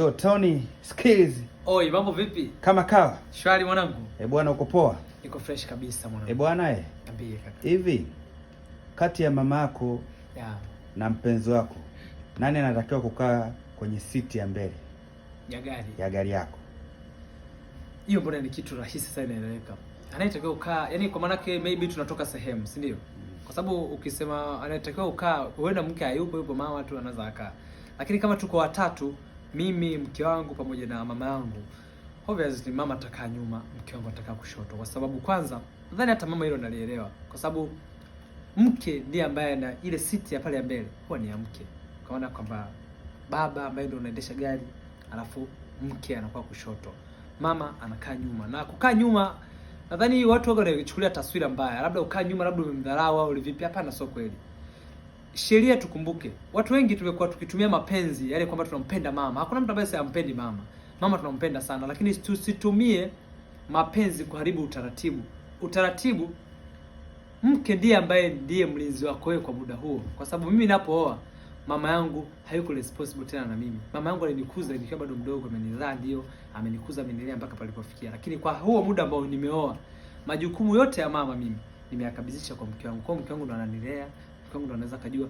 Yo, Tony Skills. Oi, mambo vipi? Kama kawa. Shwari mwanangu. Eh, bwana uko poa? Niko fresh kabisa mwanangu. Eh, bwana eh. Niambie kaka. Hivi kati ya mama yako Yeah. na mpenzi wako nani anatakiwa kukaa kwenye siti ya mbele Ya gari. ya gari yako? Hiyo mbona ni kitu rahisi sana inaeleweka. Anayetakiwa kukaa, yani kwa maana yake maybe tunatoka sehemu, si ndio? Kwa sababu ukisema anayetakiwa kukaa, huenda mke hayupo, yupo mama tu anaweza akaa. Lakini kama tuko watatu, mimi, mke wangu pamoja na mama yangu, obviously mama atakaa nyuma, mke wangu atakaa kushoto, kwa sababu kwanza nadhani hata mama hilo nalielewa, kwa sababu mke ndiye ambaye ana ile siti ya pale ya mbele huwa ni ya mke, kwa maana kwamba baba ambaye ndio unaendesha gari, alafu mke anakuwa kushoto, mama anakaa nyuma. Na kukaa nyuma, nadhani watu waga wanachukulia taswira mbaya, labda ukaa nyuma, labda umemdharau au vipi. Hapana, sio kweli. Sheria tukumbuke, watu wengi tumekuwa tukitumia mapenzi yale kwamba tunampenda mama. Hakuna mtu ambaye ampendi mama. Mama tunampenda sana, lakini tusitumie mapenzi kuharibu utaratibu. Utaratibu, mke ndiye ambaye ndiye mlinzi wako wewe kwa muda huo, kwa sababu mimi ninapooa mama yangu hayuko responsible tena na mimi. Mama yangu alinikuza nikiwa bado mdogo, amenizaa ndio, amenikuza, amenilea mpaka palipofikia, lakini kwa huo muda ambao nimeoa, majukumu yote ya mama mimi nimeyakabidhisha kwa mke wangu. Kwa mke wangu ndo ananilea, mke wangu ndo anaweza kujua.